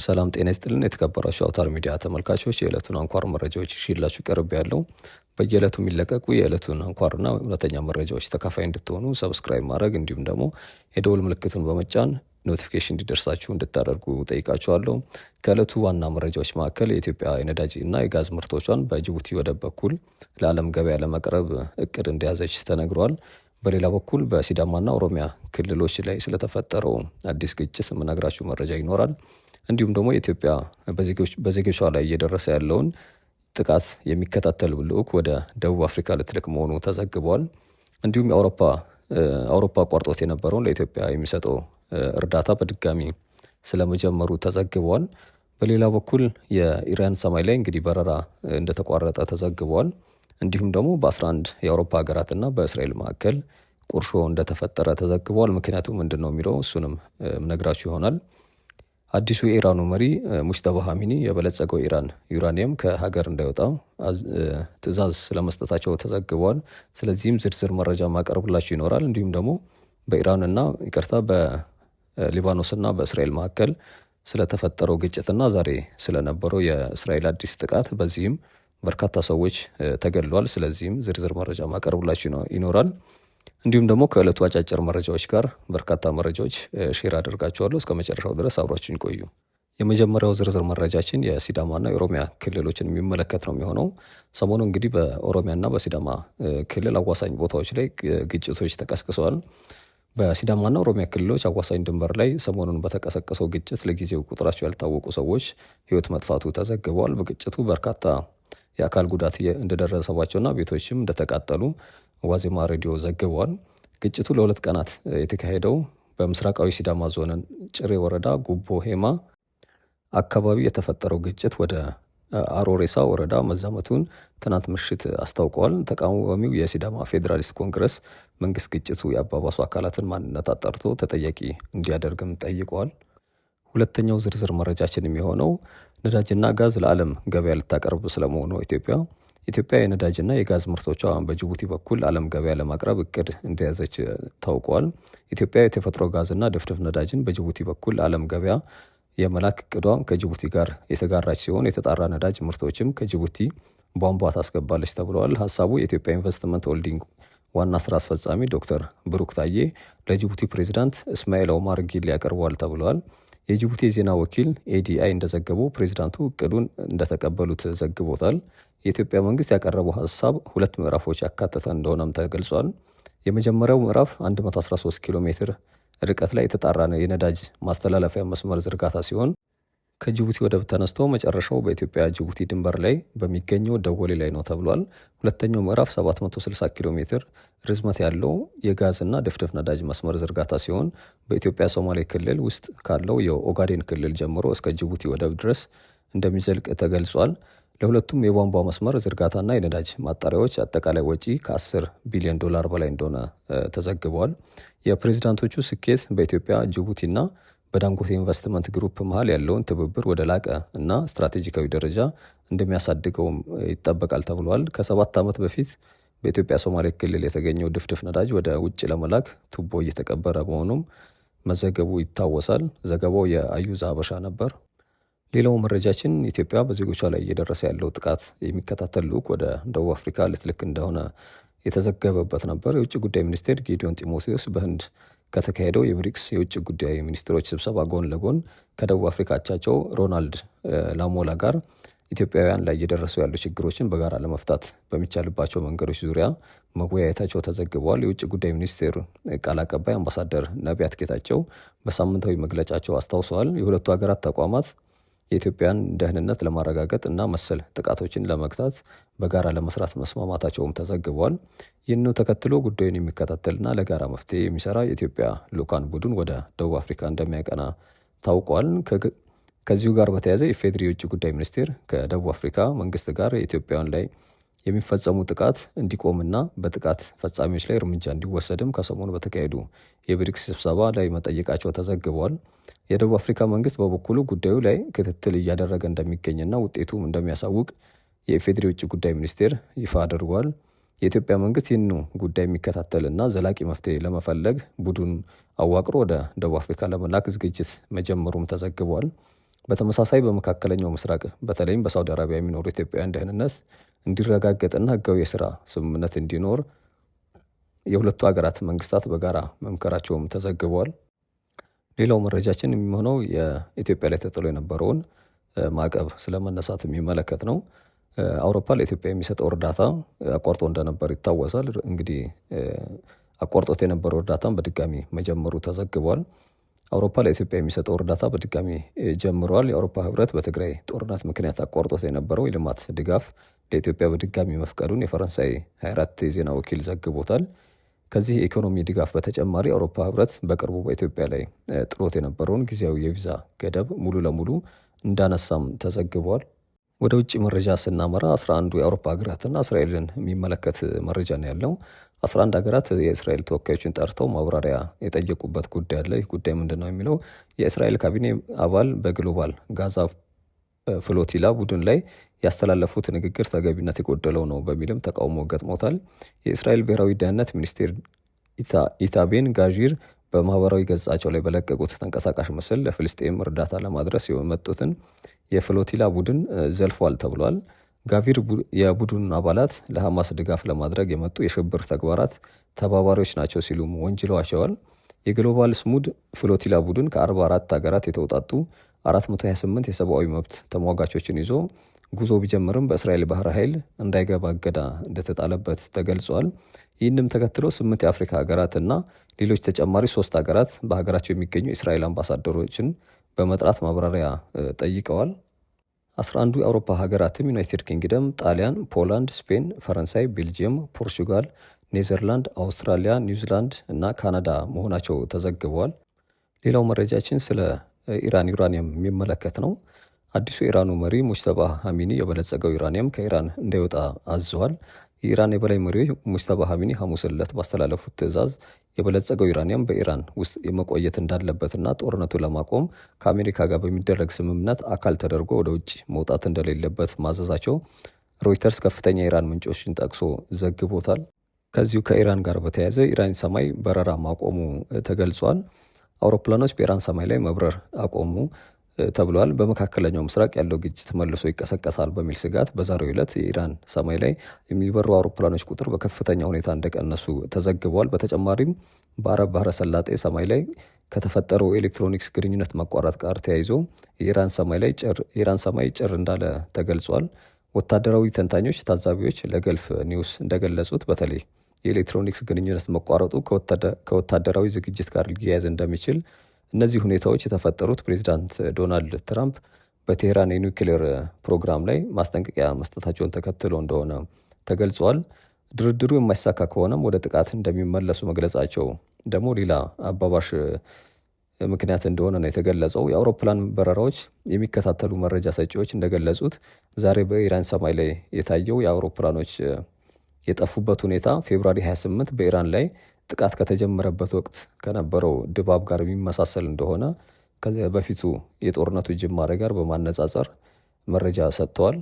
ሰላም ጤና ይስጥልን የተከበራችሁ አውታር ሚዲያ ተመልካቾች፣ የዕለቱን አንኳር መረጃዎች ይዤላችሁ ቀርቤያለሁ። በየዕለቱ የሚለቀቁ የዕለቱን አንኳርና እውነተኛ መረጃዎች ተካፋይ እንድትሆኑ subscribe ማድረግ እንዲሁም ደግሞ የደወል ምልክቱን በመጫን notification እንዲደርሳችሁ እንድታደርጉ ጠይቃችኋለሁ። ከዕለቱ ዋና መረጃዎች መካከል የኢትዮጵያ የነዳጅ እና የጋዝ ምርቶቿን በጅቡቲ ወደብ በኩል ለዓለም ገበያ ለማቅረብ እቅድ እንደያዘች ተነግሯል። በሌላ በኩል በሲዳማና ኦሮሚያ ክልሎች ላይ ስለተፈጠረው አዲስ ግጭት የምነግራችሁ መረጃ ይኖራል። እንዲሁም ደግሞ የኢትዮጵያ በዜጎቿ ላይ እየደረሰ ያለውን ጥቃት የሚከታተል ልዑክ ወደ ደቡብ አፍሪካ ልትልክ መሆኑ ተዘግቧል። እንዲሁም የአውሮፓ አውሮፓ አቋርጦት የነበረውን ለኢትዮጵያ የሚሰጠው እርዳታ በድጋሚ ስለመጀመሩ ተዘግቧል። በሌላ በኩል የኢራን ሰማይ ላይ እንግዲህ በረራ እንደተቋረጠ ተዘግቧል። እንዲሁም ደግሞ በ11 የአውሮፓ ሀገራትና በእስራኤል መካከል ቁርሾ እንደተፈጠረ ተዘግቧል። ምክንያቱ ምንድን ነው የሚለው እሱንም ነግራችሁ ይሆናል። አዲሱ የኢራኑ መሪ ሙጅተባ ሀሚኒ የበለጸገው ኢራን ዩራኒየም ከሀገር እንዳይወጣ ትዕዛዝ ስለመስጠታቸው ተዘግቧል። ስለዚህም ዝርዝር መረጃ ማቀርብላችሁ ይኖራል። እንዲሁም ደግሞ በኢራንና ይቅርታ በሊባኖስና በእስራኤል መካከል ስለተፈጠረው ግጭትና ዛሬ ስለነበረው የእስራኤል አዲስ ጥቃት በዚህም በርካታ ሰዎች ተገድለዋል። ስለዚህም ዝርዝር መረጃ ማቀርብላችሁ ይኖራል። እንዲሁም ደግሞ ከዕለቱ አጫጭር መረጃዎች ጋር በርካታ መረጃዎች share አደርጋችኋለሁ። እስከ መጨረሻው ድረስ አብራችሁን ቆዩ። የመጀመሪያው ዝርዝር መረጃችን የሲዳማና የኦሮሚያ ክልሎችን የሚመለከት ነው የሚሆነው። ሰሞኑ እንግዲህ በኦሮሚያና በሲዳማ ክልል አዋሳኝ ቦታዎች ላይ ግጭቶች ተቀስቅሰዋል። በሲዳማና ኦሮሚያ ክልሎች አዋሳኝ ድንበር ላይ ሰሞኑን በተቀሰቀሰው ግጭት ለጊዜው ቁጥራቸው ያልታወቁ ሰዎች ሕይወት መጥፋቱ ተዘግበዋል። በግጭቱ በርካታ የአካል ጉዳት እንደደረሰባቸውና ቤቶችም እንደተቃጠሉ ዋዜማ ሬዲዮ ዘግቧል። ግጭቱ ለሁለት ቀናት የተካሄደው በምስራቃዊ ሲዳማ ዞን ጭሬ ወረዳ ጉቦ ሄማ አካባቢ የተፈጠረው ግጭት ወደ አሮሬሳ ወረዳ መዛመቱን ትናንት ምሽት አስታውቀዋል። ተቃዋሚው የሲዳማ ፌዴራሊስት ኮንግረስ መንግስት ግጭቱ የአባባሱ አካላትን ማንነት አጣርቶ ተጠያቂ እንዲያደርግም ጠይቀዋል። ሁለተኛው ዝርዝር መረጃችን የሚሆነው ነዳጅና ጋዝ ለዓለም ገበያ ልታቀርብ ስለመሆኑ ኢትዮጵያ የነዳጅና የጋዝ ምርቶቿ በጅቡቲ በኩል ዓለም ገበያ ለማቅረብ እቅድ እንደያዘች ታውቋል። ኢትዮጵያ የተፈጥሮ ጋዝና ድፍድፍ ነዳጅን በጅቡቲ በኩል ለዓለም ገበያ የመላክ እቅዷ ከጅቡቲ ጋር የተጋራች ሲሆን የተጣራ ነዳጅ ምርቶችም ከጅቡቲ ቧንቧ ታስገባለች ተብለዋል። ሀሳቡ የኢትዮጵያ ኢንቨስትመንት ሆልዲንግ ዋና ስራ አስፈጻሚ ዶክተር ብሩክ ታዬ ለጅቡቲ ፕሬዚዳንት እስማኤል ኦማር ጊሌ ያቀርበዋል ተብለዋል። የጅቡቲ የዜና ወኪል ኤዲአይ እንደዘገበው ፕሬዚዳንቱ እቅዱን እንደተቀበሉት ዘግቦታል። የኢትዮጵያ መንግስት ያቀረበው ሀሳብ ሁለት ምዕራፎች ያካተተ እንደሆነም ተገልጿል። የመጀመሪያው ምዕራፍ 113 ኪሎ ሜትር ርቀት ላይ የተጣራ የነዳጅ ማስተላለፊያ መስመር ዝርጋታ ሲሆን ከጅቡቲ ወደብ ተነስቶ መጨረሻው በኢትዮጵያ ጅቡቲ ድንበር ላይ በሚገኘው ደወሌ ላይ ነው ተብሏል። ሁለተኛው ምዕራፍ 760 ኪሎ ሜትር ርዝመት ያለው የጋዝና ድፍድፍ ነዳጅ መስመር ዝርጋታ ሲሆን በኢትዮጵያ ሶማሌ ክልል ውስጥ ካለው የኦጋዴን ክልል ጀምሮ እስከ ጅቡቲ ወደብ ድረስ እንደሚዘልቅ ተገልጿል። ለሁለቱም የቧንቧ መስመር ዝርጋታና የነዳጅ ማጣሪያዎች አጠቃላይ ወጪ ከ10 ቢሊዮን ዶላር በላይ እንደሆነ ተዘግቧል። የፕሬዝዳንቶቹ ስኬት በኢትዮጵያ ጅቡቲና በዳንጎቴ ኢንቨስትመንት ግሩፕ መሀል ያለውን ትብብር ወደ ላቀ እና ስትራቴጂካዊ ደረጃ እንደሚያሳድገውም ይጠበቃል ተብሏል። ከ7 ዓመት በፊት በኢትዮጵያ ሶማሌ ክልል የተገኘው ድፍድፍ ነዳጅ ወደ ውጭ ለመላክ ቱቦ እየተቀበረ መሆኑም መዘገቡ ይታወሳል። ዘገባው የአዩዛ ሀበሻ ነበር። ሌላው መረጃችን ኢትዮጵያ በዜጎቿ ላይ እየደረሰ ያለው ጥቃት የሚከታተል ልዑክ ወደ ደቡብ አፍሪካ ልትልክ እንደሆነ የተዘገበበት ነበር። የውጭ ጉዳይ ሚኒስቴር ጌዲዮን ጢሞቴዎስ በህንድ ከተካሄደው የብሪክስ የውጭ ጉዳይ ሚኒስትሮች ስብሰባ ጎን ለጎን ከደቡብ አፍሪካ አቻቸው ሮናልድ ላሞላ ጋር ኢትዮጵያውያን ላይ እየደረሱ ያሉ ችግሮችን በጋራ ለመፍታት በሚቻልባቸው መንገዶች ዙሪያ መወያየታቸው ተዘግበዋል። የውጭ ጉዳይ ሚኒስቴር ቃል አቀባይ አምባሳደር ነቢያት ጌታቸው በሳምንታዊ መግለጫቸው አስታውሰዋል። የሁለቱ ሀገራት ተቋማት የኢትዮጵያን ደህንነት ለማረጋገጥ እና መሰል ጥቃቶችን ለመግታት በጋራ ለመስራት መስማማታቸውም ተዘግቧል። ይህንኑ ተከትሎ ጉዳዩን የሚከታተልና ለጋራ መፍትሄ የሚሰራ የኢትዮጵያ ልዑካን ቡድን ወደ ደቡብ አፍሪካ እንደሚያቀና ታውቋል። ከዚሁ ጋር በተያያዘ የኢፌዴሪ የውጭ ጉዳይ ሚኒስቴር ከደቡብ አፍሪካ መንግስት ጋር የኢትዮጵያውያን ላይ የሚፈጸሙ ጥቃት እንዲቆምና በጥቃት ፈጻሚዎች ላይ እርምጃ እንዲወሰድም ከሰሞኑ በተካሄዱ የብሪክስ ስብሰባ ላይ መጠየቃቸው ተዘግቧል። የደቡብ አፍሪካ መንግስት በበኩሉ ጉዳዩ ላይ ክትትል እያደረገ እንደሚገኝና ውጤቱም እንደሚያሳውቅ የኢፌዴሪ ውጭ ጉዳይ ሚኒስቴር ይፋ አድርጓል። የኢትዮጵያ መንግስት ይህንኑ ጉዳይ የሚከታተልና ዘላቂ መፍትሄ ለመፈለግ ቡድን አዋቅሮ ወደ ደቡብ አፍሪካ ለመላክ ዝግጅት መጀመሩም ተዘግቧል። በተመሳሳይ በመካከለኛው ምስራቅ በተለይም በሳውዲ አረቢያ የሚኖሩ ኢትዮጵያውያን ደህንነት እንዲረጋገጥና ህጋዊ የስራ ስምምነት እንዲኖር የሁለቱ ሀገራት መንግስታት በጋራ መምከራቸውም ተዘግቧል። ሌላው መረጃችን የሚሆነው የኢትዮጵያ ላይ ተጥሎ የነበረውን ማዕቀብ ስለመነሳት የሚመለከት ነው። አውሮፓ ለኢትዮጵያ የሚሰጠው እርዳታ አቋርጦ እንደነበር ይታወሳል። እንግዲህ አቋርጦት የነበረው እርዳታም በድጋሚ መጀመሩ ተዘግቧል። አውሮፓ ለኢትዮጵያ የሚሰጠው እርዳታ በድጋሚ ጀምሯል። የአውሮፓ ህብረት በትግራይ ጦርነት ምክንያት አቋርጦት የነበረው የልማት ድጋፍ ለኢትዮጵያ በድጋሚ መፍቀዱን የፈረንሳይ 24 የዜና ወኪል ዘግቦታል። ከዚህ የኢኮኖሚ ድጋፍ በተጨማሪ የአውሮፓ ህብረት በቅርቡ በኢትዮጵያ ላይ ጥሎት የነበረውን ጊዜያዊ የቪዛ ገደብ ሙሉ ለሙሉ እንዳነሳም ተዘግቧል። ወደ ውጭ መረጃ ስናመራ 11ዱ የአውሮፓ ሀገራትና እስራኤልን የሚመለከት መረጃ ነው ያለው። 11 ሀገራት የእስራኤል ተወካዮችን ጠርተው ማብራሪያ የጠየቁበት ጉዳይ አለ። ይህ ጉዳይ ምንድን ነው የሚለው የእስራኤል ካቢኔ አባል በግሎባል ጋዛ ፍሎቲላ ቡድን ላይ ያስተላለፉት ንግግር ተገቢነት የጎደለው ነው በሚልም ተቃውሞ ገጥሞታል። የእስራኤል ብሔራዊ ደህንነት ሚኒስቴር ኢታቤን ጋዢር በማህበራዊ ገጻቸው ላይ በለቀቁት ተንቀሳቃሽ ምስል ለፍልስጤም እርዳታ ለማድረስ የመጡትን የፍሎቲላ ቡድን ዘልፏል ተብሏል። ጋቪር የቡድኑን አባላት ለሐማስ ድጋፍ ለማድረግ የመጡ የሽብር ተግባራት ተባባሪዎች ናቸው ሲሉም ወንጅለዋቸዋል። የግሎባል ስሙድ ፍሎቲላ ቡድን ከ44 ሀገራት የተውጣጡ 428 የሰብአዊ መብት ተሟጋቾችን ይዞ ጉዞ ቢጀምርም በእስራኤል ባህር ኃይል እንዳይገባ እገዳ እንደተጣለበት ተገልጿል። ይህንም ተከትሎ 8 የአፍሪካ ሀገራት እና ሌሎች ተጨማሪ 3 ሀገራት በሀገራቸው የሚገኙ የእስራኤል አምባሳደሮችን በመጥራት ማብራሪያ ጠይቀዋል። 11ዱ የአውሮፓ ሀገራትም ዩናይትድ ኪንግደም፣ ጣሊያን፣ ፖላንድ፣ ስፔን፣ ፈረንሳይ፣ ቤልጅየም፣ ፖርቹጋል፣ ኔዘርላንድ፣ አውስትራሊያ፣ ኒውዚላንድ እና ካናዳ መሆናቸው ተዘግበዋል። ሌላው መረጃችን ስለ ኢራን ዩራኒየም የሚመለከት ነው። አዲሱ የኢራኑ መሪ ሙጅተባ ሀሚኒ የበለጸገው ዩራኒየም ከኢራን እንዳይወጣ አዘዋል። የኢራን የበላይ መሪ ሙጅተባ ሀሚኒ ሐሙስ ዕለት ባስተላለፉት ትዕዛዝ የበለጸገው ዩራኒየም በኢራን ውስጥ የመቆየት እንዳለበትና ጦርነቱ ለማቆም ከአሜሪካ ጋር በሚደረግ ስምምነት አካል ተደርጎ ወደ ውጭ መውጣት እንደሌለበት ማዘዛቸው ሮይተርስ ከፍተኛ የኢራን ምንጮችን ጠቅሶ ዘግቦታል። ከዚሁ ከኢራን ጋር በተያያዘ ኢራን ሰማይ በረራ ማቆሙ ተገልጿል። አውሮፕላኖች በኢራን ሰማይ ላይ መብረር አቆሙ ተብሏል። በመካከለኛው ምስራቅ ያለው ግጭት መልሶ ይቀሰቀሳል በሚል ስጋት በዛሬው ዕለት የኢራን ሰማይ ላይ የሚበሩ አውሮፕላኖች ቁጥር በከፍተኛ ሁኔታ እንደቀነሱ ተዘግቧል። በተጨማሪም በአረብ ባህረ ሰላጤ ሰማይ ላይ ከተፈጠረው ኤሌክትሮኒክስ ግንኙነት መቋረጥ ጋር ተያይዞ የኢራን ሰማይ ጭር እንዳለ ተገልጿል። ወታደራዊ ተንታኞች ታዛቢዎች ለገልፍ ኒውስ እንደገለጹት በተለይ የኤሌክትሮኒክስ ግንኙነት መቋረጡ ከወታደራዊ ዝግጅት ጋር ሊያያዝ እንደሚችል፣ እነዚህ ሁኔታዎች የተፈጠሩት ፕሬዚዳንት ዶናልድ ትራምፕ በቴህራን የኒውክሌር ፕሮግራም ላይ ማስጠንቀቂያ መስጠታቸውን ተከትሎ እንደሆነ ተገልጿል። ድርድሩ የማይሳካ ከሆነም ወደ ጥቃት እንደሚመለሱ መግለጻቸው ደግሞ ሌላ አባባሽ ምክንያት እንደሆነ ነው የተገለጸው። የአውሮፕላን በረራዎች የሚከታተሉ መረጃ ሰጪዎች እንደገለጹት ዛሬ በኢራን ሰማይ ላይ የታየው የአውሮፕላኖች የጠፉበት ሁኔታ February 28 በኢራን ላይ ጥቃት ከተጀመረበት ወቅት ከነበረው ድባብ ጋር የሚመሳሰል እንደሆነ ከዚያ በፊቱ የጦርነቱ ጅማሬ ጋር በማነጻጸር መረጃ ሰጥተዋል።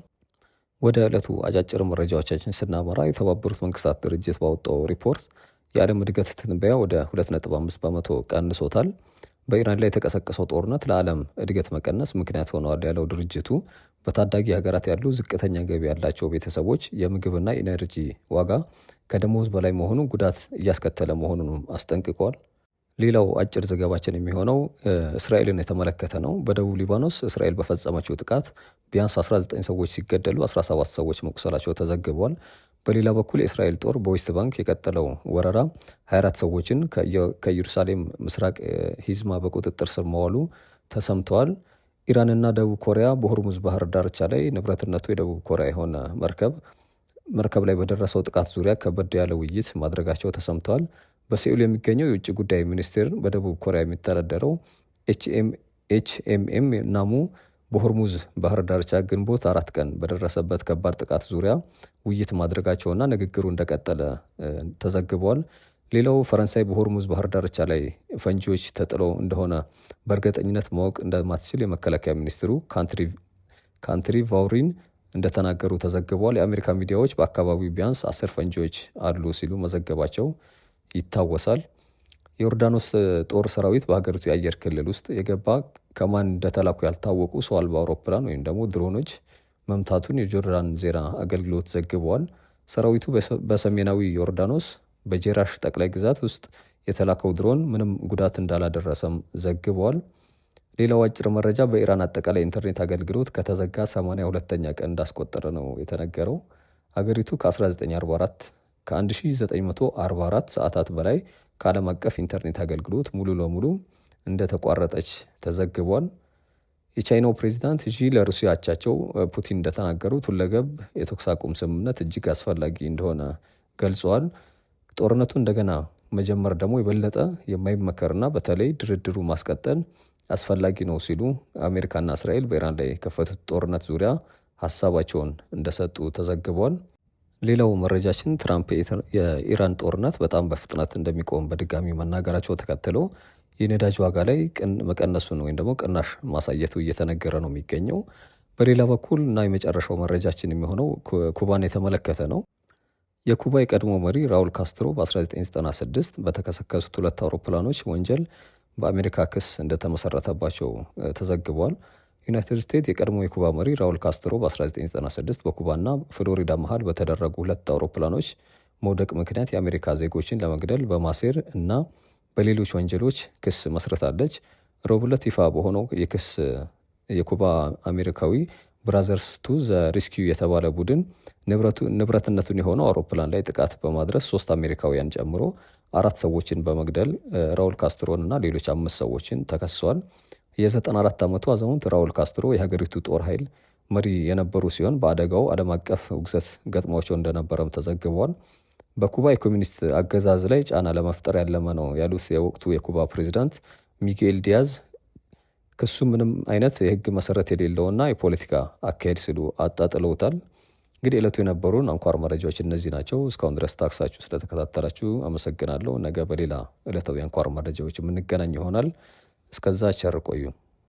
ወደ ዕለቱ አጫጭር መረጃዎቻችን ስናመራ የተባበሩት መንግስታት ድርጅት ባወጣው ሪፖርት የዓለም እድገት ትንበያ ወደ 2.5% ቀንሶታል። በኢራን ላይ የተቀሰቀሰው ጦርነት ለዓለም እድገት መቀነስ ምክንያት ሆነዋል ያለው ድርጅቱ በታዳጊ ሀገራት ያሉ ዝቅተኛ ገቢ ያላቸው ቤተሰቦች የምግብና ኢነርጂ ዋጋ ከደሞዝ በላይ መሆኑ ጉዳት እያስከተለ መሆኑንም አስጠንቅቋል። ሌላው አጭር ዘገባችን የሚሆነው እስራኤልን የተመለከተ ነው። በደቡብ ሊባኖስ እስራኤል በፈጸመችው ጥቃት ቢያንስ 19 ሰዎች ሲገደሉ 17 ሰዎች መቁሰላቸው ተዘግቧል። በሌላ በኩል የእስራኤል ጦር በዌስት ባንክ የቀጠለው ወረራ 24 ሰዎችን ከኢየሩሳሌም ምስራቅ ሂዝማ በቁጥጥር ስር መዋሉ ተሰምተዋል። ኢራንና ደቡብ ኮሪያ በሆርሙዝ ባህር ዳርቻ ላይ ንብረትነቱ የደቡብ ኮሪያ የሆነ መርከብ ላይ በደረሰው ጥቃት ዙሪያ ከበድ ያለ ውይይት ማድረጋቸው ተሰምተዋል። በሴኡል የሚገኘው የውጭ ጉዳይ ሚኒስቴር በደቡብ ኮሪያ የሚተዳደረው ኤችኤምኤም ናሙ በሆርሙዝ ባህር ዳርቻ ግንቦት 4 ቀን በደረሰበት ከባድ ጥቃት ዙሪያ ውይይት ማድረጋቸውና ንግግሩ እንደቀጠለ ተዘግቧል። ሌላው ፈረንሳይ በሆርሙዝ ባህር ዳርቻ ላይ ፈንጂዎች ተጥለው እንደሆነ በእርግጠኝነት ማወቅ እንደማትችል የመከላከያ ሚኒስትሩ ካንትሪ ቫውሪን እንደተናገሩ ተዘግቧል። የአሜሪካ ሚዲያዎች በአካባቢው ቢያንስ 10 ፈንጂዎች አሉ ሲሉ መዘገባቸው ይታወሳል። የዮርዳኖስ ጦር ሰራዊት በሀገሪቱ የአየር ክልል ውስጥ የገባ ከማን እንደተላኩ ያልታወቁ ሰው አልባ አውሮፕላን ወይም ደግሞ ድሮኖች መምታቱን የጆርዳን ዜና አገልግሎት ዘግበዋል። ሰራዊቱ በሰሜናዊ ዮርዳኖስ በጄራሽ ጠቅላይ ግዛት ውስጥ የተላከው ድሮን ምንም ጉዳት እንዳላደረሰም ዘግበዋል። ሌላው አጭር መረጃ በኢራን አጠቃላይ ኢንተርኔት አገልግሎት ከተዘጋ 82ኛ ቀን እንዳስቆጠረ ነው የተነገረው። ሀገሪቱ ከ1944 ከ1944 ሰዓታት በላይ ከዓለም አቀፍ ኢንተርኔት አገልግሎት ሙሉ ለሙሉ እንደተቋረጠች ተዘግቧል። የቻይናው ፕሬዚዳንት ዢ ለሩሲያ አቻቸው ፑቲን እንደተናገሩት ሁለገብ የተኩስ አቁም ስምምነት እጅግ አስፈላጊ እንደሆነ ገልጸዋል። ጦርነቱ እንደገና መጀመር ደግሞ የበለጠ የማይመከርና በተለይ ድርድሩ ማስቀጠል አስፈላጊ ነው ሲሉ አሜሪካና እስራኤል በኢራን ላይ የከፈቱት ጦርነት ዙሪያ ሀሳባቸውን እንደሰጡ ተዘግቧል። ሌላው መረጃችን ትራምፕ የኢራን ጦርነት በጣም በፍጥነት እንደሚቆም በድጋሚ መናገራቸው ተከትሎ የነዳጅ ዋጋ ላይ መቀነሱን ወይም ደግሞ ቅናሽ ማሳየቱ እየተነገረ ነው የሚገኘው። በሌላ በኩል እና የመጨረሻው መረጃችን የሚሆነው ኩባን የተመለከተ ነው። የኩባ የቀድሞ መሪ ራውል ካስትሮ በ1996 በተከሰከሱት ሁለት አውሮፕላኖች ወንጀል በአሜሪካ ክስ እንደተመሰረተባቸው ተዘግቧል። ዩናይትድ ስቴትስ የቀድሞ የኩባ መሪ ራውል ካስትሮ በ1996 በኩባና ፍሎሪዳ መሀል በተደረጉ ሁለት አውሮፕላኖች መውደቅ ምክንያት የአሜሪካ ዜጎችን ለመግደል በማሴር እና በሌሎች ወንጀሎች ክስ መስርታለች። ረቡዕ ዕለት ይፋ በሆነው የክስ የኩባ አሜሪካዊ Brothers to the Rescue የተባለ ቡድን ንብረትነቱን የሆነው አውሮፕላን ላይ ጥቃት በማድረስ ሶስት አሜሪካውያን ጨምሮ አራት ሰዎችን በመግደል ራውል ካስትሮን እና ሌሎች አምስት ሰዎችን ተከስሷል። የ94 ዓመቱ አዛውንት ራውል ካስትሮ የሀገሪቱ ጦር ኃይል መሪ የነበሩ ሲሆን በአደጋው ዓለም አቀፍ ውግዘት ገጥሟቸው እንደነበረም ተዘግቧል። በኩባ የኮሚኒስት አገዛዝ ላይ ጫና ለመፍጠር ያለመ ነው ያሉት የወቅቱ የኩባ ፕሬዚዳንት ሚጌል ዲያዝ ክሱ ምንም አይነት የሕግ መሰረት የሌለውና የፖለቲካ አካሄድ ሲሉ አጣጥለውታል። እንግዲህ ዕለቱ የነበሩን አንኳር መረጃዎች እነዚህ ናቸው። እስካሁን ድረስ ታክሳችሁ ስለተከታተላችሁ አመሰግናለሁ። ነገ በሌላ ዕለታዊ አንኳር መረጃዎች የምንገናኝ ይሆናል። እስከዛ ቸር ቆዩ።